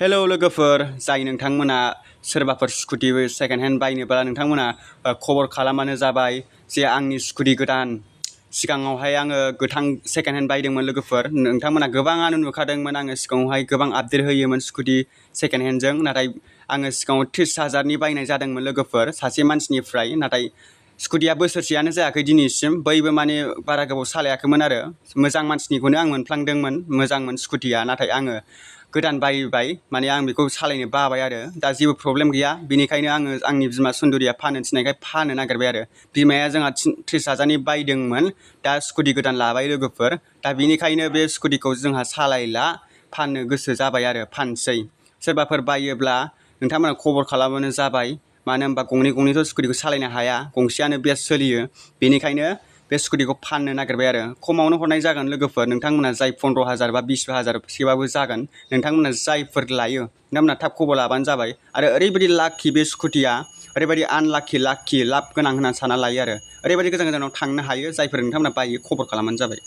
Hello लोगोफोर जाय नोंथांमोना सोरबाफोर स्कुटि सेकेन्ड हेन्ड बायनोब्ला नोंथांमोना खबर खालामबानो जाबाय जे आंनि स्कुटि गोदान सिगाङावहाय आङो गोथां सेकेन्ड हेन्ड बायदोंमोन लोगोफोर नोंथांमोना गोबाङानो नुखादोंमोन आङो सिगाङावहाय गोबां आपडेट होयोमोन स्कुटि सेकेन्ड हेन्डजों नाथाय आङो सिगाङाव 30,000नि बायनाय जादोंमोन लोगोफोर सासे मानसिनिफ्राय नाथाय स्कुटिया बोसोरसेयानो जायाखै दिनैसिम बैबो माने बारा गोबाव सालायाखैमोन आरो मोजां मानसिनिखौनो आं मोनफ्लांदोंमोन मोजांमोन स्कुटिया नाथाय आङो गोदान बायबाय माने आं बेखौ सालायनो बाबाय आरो दा जेबो प्रब्लेम गैया बेनिखायनो आङो आंनि बिमा सुन्दुरिया फाननो थिननायखाय फाननो नागिरबाय आरो बिमाया जोंहा 30,000नि बायदोंमोन दा स्कुटि गोदान लाबाय लोगोफोर दा बेनिखायनो बे स्कुटिखौ जोंहा सालायला फाननो गोसो जाबाय आरो फानसै सोरबाफोर बायोब्ला नोंथांमोना खबर खालामबानो जाबाय मानो होनबा गंनैथ' स्कुटिखौ सालायनो हाया गंसेयानो बेस्ट सोलियो बेनिखायनो बे स्कुटिखौ फाननो नागिरबाय आरो खमावनो हरनाय जागोन लोगोफोर नोंथांमोना जाय 15,000 बा 20,000 जागोन नोंथांमोना जायफोर लायो नोंथांमोना थाब खबर लाबानो जाबाय आरो ओरैबायदि लाखि बे स्कुटिया ओरैबायदि आनलाखि लाभ गोनां होननानै सानना लायो आरो ओरैबायदि गोजान गोजानाव थांनो हायो जायफोर नोंथांमोना बायो खबर खालामबानो जाबाय।